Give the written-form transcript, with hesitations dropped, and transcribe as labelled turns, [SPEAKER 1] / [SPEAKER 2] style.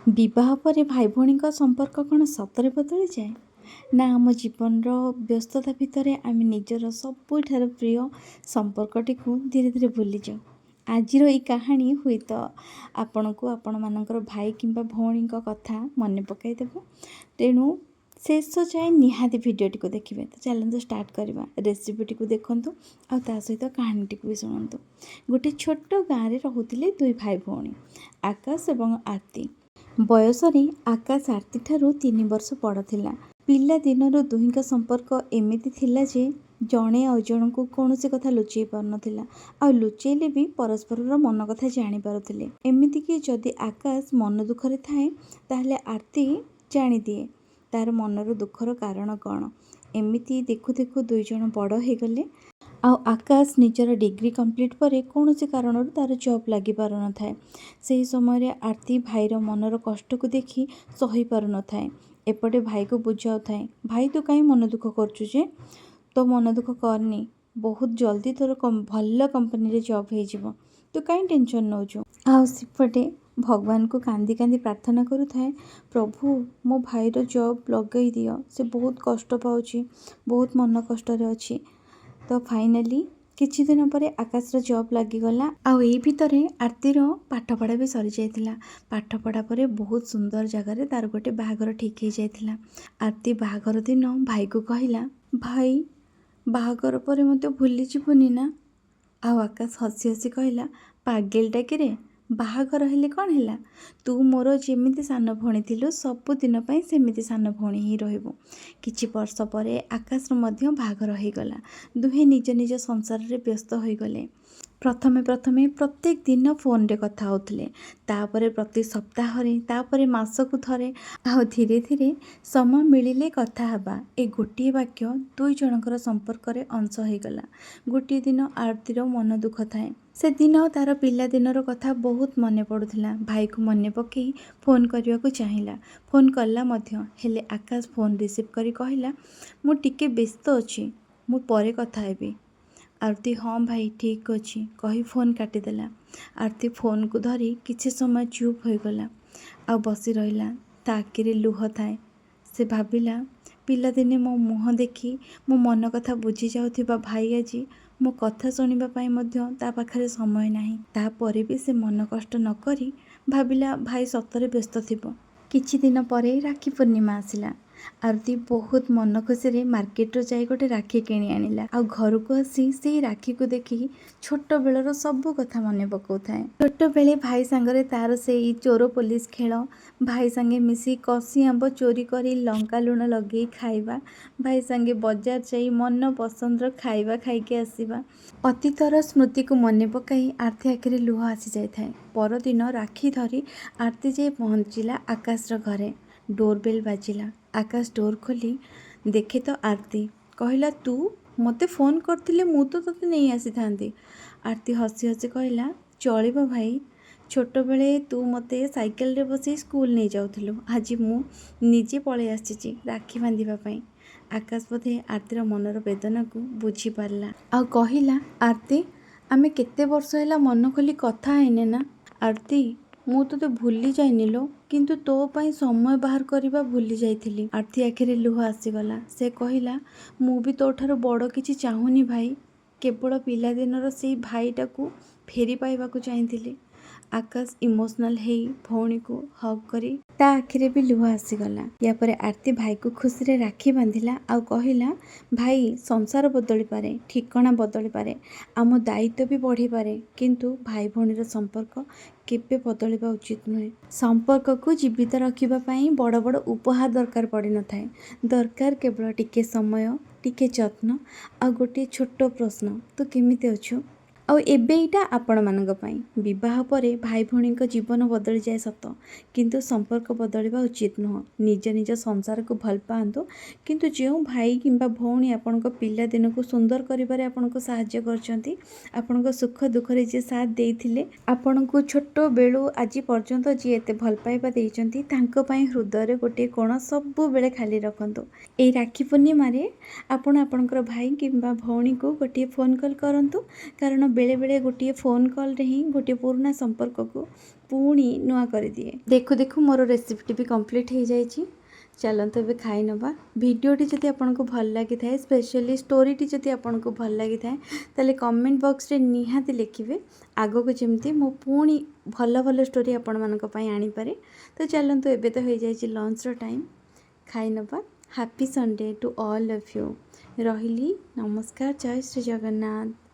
[SPEAKER 1] ବିବାହ ପରେ ଭାଇ ଭଉଣୀଙ୍କ ସମ୍ପର୍କ କ'ଣ ସତରେ ବଦଳିଯାଏ ନା ଆମ ଜୀବନର ବ୍ୟସ୍ତତା ଭିତରେ ଆମେ ନିଜର ସବୁଠାରୁ ପ୍ରିୟ ସମ୍ପର୍କଟିକୁ ଧୀରେ ଧୀରେ ଭୁଲିଯାଉ? ଆଜିର ଏଇ କାହାଣୀ ହୁଏତ ଆପଣଙ୍କୁ ଆପଣମାନଙ୍କର ଭାଇ କିମ୍ବା ଭଉଣୀଙ୍କ କଥା ମନେ ପକାଇଦେବ। ତେଣୁ ଶେଷ ଯାଏଁ ନିହାତି ଭିଡ଼ିଓଟିକୁ ଦେଖିବେ। ତ ଚାଲନ୍ତୁ ଷ୍ଟାର୍ଟ କରିବା। ରେସିପିଟିକୁ ଦେଖନ୍ତୁ ଆଉ ତା ସହିତ କାହାଣୀଟିକୁ ବି ଶୁଣନ୍ତୁ। ଗୋଟେ ଛୋଟ ଗାଁରେ ରହୁଥିଲେ ଦୁଇ ଭାଇ ଭଉଣୀ, ଆକାଶ ଏବଂ ଆରତୀ। ବୟସରେ ଆକାଶ ଆରତୀଠାରୁ 3 ବର୍ଷ ବଡ଼ ଥିଲା। ପିଲାଦିନରୁ ଦୁହିଁଙ୍କ ସମ୍ପର୍କ ଏମିତି ଥିଲା ଯେ ଜଣେ ଆଉ ଜଣଙ୍କୁ କୌଣସି କଥା ଲୁଚେଇ ପାରୁନଥିଲା, ଆଉ ଲୁଚେଇଲେ ବି ପରସ୍ପରର ମନ କଥା ଜାଣିପାରୁଥିଲେ। ଏମିତିକି ଯଦି ଆକାଶ ମନ ଦୁଃଖରେ ଥାଏ, ତାହେଲେ ଆରତୀ ଜାଣିଦିଏ ତାର ମନର ଦୁଃଖର କାରଣ କ'ଣ। ଏମିତି ଦେଖୁ ଦେଖୁ ଦୁଇ ଜଣ ବଡ଼ ହେଇଗଲେ, ଆଉ ଆକାଶ ନିଜର ଡିଗ୍ରୀ କମ୍ପ୍ଲିଟ୍ ପରେ କୌଣସି କାରଣରୁ ତାର ଜବ୍ ଲାଗିପାରୁନଥାଏ। ସେହି ସମୟରେ ଆରତୀ ଭାଇର ମନର କଷ୍ଟକୁ ଦେଖି ସହିପାରୁନଥାଏ। ଏପଟେ ଭାଇକୁ ବୁଝାଉଥାଏ, ଭାଇ ତୁ କାହିଁ ମନ ଦୁଃଖ କରୁଛୁ ଯେ, ତୋ ମନ ଦୁଃଖ କରନି, ବହୁତ ଜଲ୍ଦି ତୋର ଭଲ କମ୍ପାନୀରେ ଜବ୍ ହେଇଯିବ, ତୁ କାହିଁ ଟେନସନ୍ ନେଉଛୁ? ଆଉ ସେପଟେ ଭଗବାନଙ୍କୁ କାନ୍ଦି କାନ୍ଦି ପ୍ରାର୍ଥନା କରୁଥାଏ, ପ୍ରଭୁ ମୋ ଭାଇର ଜବ୍ ଲଗାଇ ଦିଅ, ସେ ବହୁତ କଷ୍ଟ ପାଉଛି, ବହୁତ ମନ କଷ୍ଟରେ ଅଛି। ତ ଫାଇନାଲି କିଛି ଦିନ ପରେ ଆକାଶର ଜବ୍ ଲାଗିଗଲା, ଆଉ ଏଇ ଭିତରେ ଆରତୀର ପାଠପଢ଼ା ବି ସରିଯାଇଥିଲା। ପାଠପଢ଼ା ପରେ ବହୁତ ସୁନ୍ଦର ଜାଗାରେ ତାର ଗୋଟେ ବାହାଘର ଠିକ୍ ହେଇଯାଇଥିଲା। ଆରତୀ ବାହାଘର ଦିନ ଭାଇକୁ କହିଲା, ଭାଇ ବାହାଘର ପରେ ମୋତେ ଭୁଲିଯିବୁନି ନା? ଆଉ ଆକାଶ ହସି ହସି କହିଲା, ପାଗେଲଟା କିରେ, ବାହାଘର ହେଲେ କ'ଣ ହେଲା, ତୁ ମୋର ଯେମିତି ସାନ ଭଉଣୀ ଥିଲୁ ସବୁଦିନ ପାଇଁ ସେମିତି ସାନ ଭଉଣୀ ହିଁ ରହିବୁ। କିଛି ବର୍ଷ ପରେ ଆକାଶର ମଧ୍ୟ ବାହାଘର ହେଇଗଲା। ଦୁହେଁ ନିଜ ନିଜ ସଂସାରରେ ବ୍ୟସ୍ତ ହୋଇଗଲେ। ପ୍ରଥମେ ପ୍ରଥମେ ପ୍ରତ୍ୟେକ ଦିନ ଫୋନ୍ରେ କଥା ହେଉଥିଲେ, ତାପରେ ପ୍ରତି ସପ୍ତାହରେ, ତାପରେ ମାସକୁ ଥରେ, ଆଉ ଧୀରେ ଧୀରେ ସମୟ ମିଳିଲେ କଥା ହେବା ଏ ଗୋଟିଏ ବାକ୍ୟ ଦୁଇ ଜଣଙ୍କର ସମ୍ପର୍କରେ ଅଂଶ ହେଇଗଲା। ଗୋଟିଏ ଦିନ ଆରତୀର ମନ ଦୁଃଖ ଥାଏ। ସେଦିନ ତାର ପିଲାଦିନର କଥା ବହୁତ ମନେ ପଡ଼ୁଥିଲା। ଭାଇକୁ ମନେ ପକାଇ ଫୋନ୍ କରିବାକୁ ଚାହିଁଲା, ଫୋନ୍ କଲା ମଧ୍ୟ। ହେଲେ ଆକାଶ ଫୋନ୍ ରିସିଭ୍ କରି କହିଲା, ମୁଁ ଟିକେ ବ୍ୟସ୍ତ ଅଛି, ମୁଁ ପରେ କଥା ହେବି। ଆରତୀ ହଁ ଭାଇ ଠିକ୍ ଅଛି କହି ଫୋନ୍ କାଟିଦେଲା। ଆରତୀ ଫୋନ୍କୁ ଧରି କିଛି ସମୟ ଚୁପ୍ ହୋଇଗଲା ଆଉ ବସି ରହିଲା। ତା ଆଖିରେ ଲୁହ ଥାଏ। ସେ ଭାବିଲା, ପିଲାଦିନେ ମୋ ମୁହଁ ଦେଖି ମୋ ମନ କଥା ବୁଝି ଯାଉଥିବା ଭାଇ ଆଜି ମୋ କଥା ଶୁଣିବା ପାଇଁ ମଧ୍ୟ ତା ପାଖରେ ସମୟ ନାହିଁ। ତାପରେ ବି ସେ ମନ କଷ୍ଟ ନ କରି ଭାବିଲା, ଭାଇ ସତରେ ବ୍ୟସ୍ତ ଥିବ। କିଛି ଦିନ ପରେ ରାକ୍ଷୀ ପୂର୍ଣ୍ଣିମା ଆସିଲା। ଆରତୀ ବହୁତ ମନ ଖୁସିରେ ମାର୍କେଟରୁ ଯାଇ ଗୋଟେ ରାକ୍ଷୀ କିଣି ଆଣିଲା, ଆଉ ଘରକୁ ଆସି ସେଇ ରାକ୍ଷୀକୁ ଦେଖି ଛୋଟବେଳର ସବୁ କଥା ମନେ ପକାଉଥାଏ। ଛୋଟବେଳେ ଭାଇ ସାଙ୍ଗରେ ତାର ସେଇ ଚୋର ପୋଲିସ ଖେଳ, ଭାଇ ସାଙ୍ଗେ ମିଶି କଷି ଆମ୍ବ ଚୋରି କରି ଲଙ୍କା ଲୁଣ ଲଗେଇ ଖାଇବା, ଭାଇ ସାଙ୍ଗେ ବଜାର ଯାଇ ମନ ପସନ୍ଦର ଖାଇବା ଖାଇକି ଆସିବା। ଅତୀତର ସ୍ମୃତିକୁ ମନେ ପକାଇ ଆରତୀ ଆଖିରେ ଲୁହ ଆସିଯାଇଥାଏ। ପରଦିନ ରାକ୍ଷୀ ଧରି ଆରତୀ ଯାଇ ପହଞ୍ଚିଲା ଆକାଶର ଘରେ। ଡୋରବେଲ୍ ବାଜିଲା। ଆକାଶ ଡୋର୍ ଖୋଲି ଦେଖେ ତ ଆରତୀ। କହିଲା, ତୁ ମୋତେ ଫୋନ୍ କରିଥିଲେ ମୁଁ ତ ତୋତେ ନେଇ ଆସିଥାନ୍ତି। ଆରତୀ ହସି ହସି କହିଲା, ଚଳିବ ଭାଇ, ଛୋଟବେଳେ ତୁ ମୋତେ ସାଇକେଲରେ ବସେଇ ସ୍କୁଲ ନେଇଯାଉଥିଲୁ, ଆଜି ମୁଁ ନିଜେ ପଳେଇ ଆସିଛି ରାକ୍ଷୀ ବାନ୍ଧିବା ପାଇଁ। ଆକାଶ ବୋଧେ ଆରତୀର ମନର ବେଦନାକୁ ବୁଝିପାରିଲା ଆଉ କହିଲା, ଆରତୀ ଆମେ କେତେ ବର୍ଷ ହେଲା ମନ ଖୋଲି କଥା ହେଇନେ ନା? ଆରତୀ ମୁଁ ତୋତେ ଭୁଲି ଯାଇନି ଲୋ, କିନ୍ତୁ ତୋ ପାଇଁ ସମୟ ବାହାର କରିବା ଭୁଲି ଯାଇଥିଲି। ଆରତୀ ଆଖିରେ ଲୁହ ଆସିଗଲା। ସେ କହିଲା, ମୁଁ ବି ତୋ ଠାରୁ ବଡ଼ କିଛି ଚାହୁଁନି ଭାଇ, କେବଳ ପିଲାଦିନର ସେଇ ଭାଇଟାକୁ ଫେରି ପାଇବାକୁ ଚାହିଁଥିଲି। ଆକାଶ ଇମୋସନାଲ୍ ହେଇ ଭଉଣୀକୁ ହଗ୍ କରି ତା ଆଖିରେ ବି ଲୁହ ଆସିଗଲା। ୟା ପରେ ଆରତୀ ଭାଇକୁ ଖୁସିରେ ରାକ୍ଷୀ ବାନ୍ଧିଲା ଆଉ କହିଲା, ଭାଇ ସଂସାର ବଦଳିପାରେ, ଠିକଣା ବଦଳିପାରେ, ଆମ ଦାୟିତ୍ୱ ବି ବଢ଼ିପାରେ, କିନ୍ତୁ ଭାଇ ଭଉଣୀର ସମ୍ପର୍କ କେବେ ବଦଳିବା ଉଚିତ ନୁହେଁ। ସମ୍ପର୍କକୁ ଜୀବିତ ରଖିବା ପାଇଁ ବଡ଼ ବଡ଼ ଉପହାର ଦରକାର ପଡ଼ିନଥାଏ। ଦରକାର କେବଳ ଟିକେ ସମୟ, ଟିକେ ଯତ୍ନ ଆଉ ଗୋଟିଏ ଛୋଟ ପ୍ରଶ୍ନ, ତୁ କେମିତି ଅଛୁ? ଆଉ ଏବେ ଏଇଟା ଆପଣମାନଙ୍କ ପାଇଁ। ବିବାହ ପରେ ଭାଇ ଭଉଣୀଙ୍କ ଜୀବନ ବଦଳିଯାଏ ସତ, କିନ୍ତୁ ସମ୍ପର୍କ ବଦଳିବା ଉଚିତ ନୁହଁ। ନିଜ ନିଜ ସଂସାରକୁ ଭଲ ପାଆନ୍ତୁ, କିନ୍ତୁ ଯେଉଁ ଭାଇ କିମ୍ବା ଭଉଣୀ ଆପଣଙ୍କ ପିଲାଦିନକୁ ସୁନ୍ଦର କରିବାରେ ଆପଣଙ୍କୁ ସାହାଯ୍ୟ କରିଛନ୍ତି, ଆପଣଙ୍କ ସୁଖ ଦୁଃଖରେ ଯିଏ ସାଥ ଦେଇଥିଲେ, ଆପଣଙ୍କୁ ଛୋଟବେଳୁ ଆଜି ପର୍ଯ୍ୟନ୍ତ ଯିଏ ଏତେ ଭଲ ପାଇବା ଦେଇଛନ୍ତି, ତାଙ୍କ ପାଇଁ ହୃଦୟରେ ଗୋଟିଏ କୋଣ ସବୁବେଳେ ଖାଲି ରଖନ୍ତୁ। ଏଇ ରାକ୍ଷୀ ପୂର୍ଣ୍ଣିମାରେ ଆପଣ ଆପଣଙ୍କର ଭାଇ କିମ୍ବା ଭଉଣୀକୁ ଗୋଟିଏ ଫୋନ୍ କଲ୍ କରନ୍ତୁ, କାରଣ ବେଳେବେଳେ ଗୋଟିଏ ଫୋନ୍ କଲ୍ରେ ହିଁ ଗୋଟିଏ ପୁରୁଣା ସମ୍ପର୍କକୁ ପୁଣି ନୂଆ କରିଦିଏ। ଦେଖୁ ଦେଖୁ ମୋର ରେସିପିଟି ବି କମ୍ପ୍ଲିଟ୍ ହେଇଯାଇଛି। ଚାଲନ୍ତୁ ଏବେ ଖାଇ ନେବା। ଭିଡ଼ିଓଟି ଯଦି ଆପଣଙ୍କୁ ଭଲ ଲାଗିଥାଏ, ସ୍ପେଶିଆଲି ଷ୍ଟୋରିଟି ଯଦି ଆପଣଙ୍କୁ ଭଲ ଲାଗିଥାଏ, ତାହେଲେ କମେଣ୍ଟ ବକ୍ସରେ ନିହାତି ଲେଖିବେ, ଆଗକୁ ଯେମିତି ମୁଁ ପୁଣି ଭଲ ଭଲ ଷ୍ଟୋରି ଆପଣମାନଙ୍କ ପାଇଁ ଆଣିପାରେ। ତ ଚାଲନ୍ତୁ, ଏବେ ତ ହେଇଯାଇଛି ଲଞ୍ଚର ଟାଇମ୍, ଖାଇ ନେବା। Happy Sunday to all of you. ରହିଲି, ନମସ୍କାର, ଜୟ ଶ୍ରୀ ଜଗନ୍ନାଥ।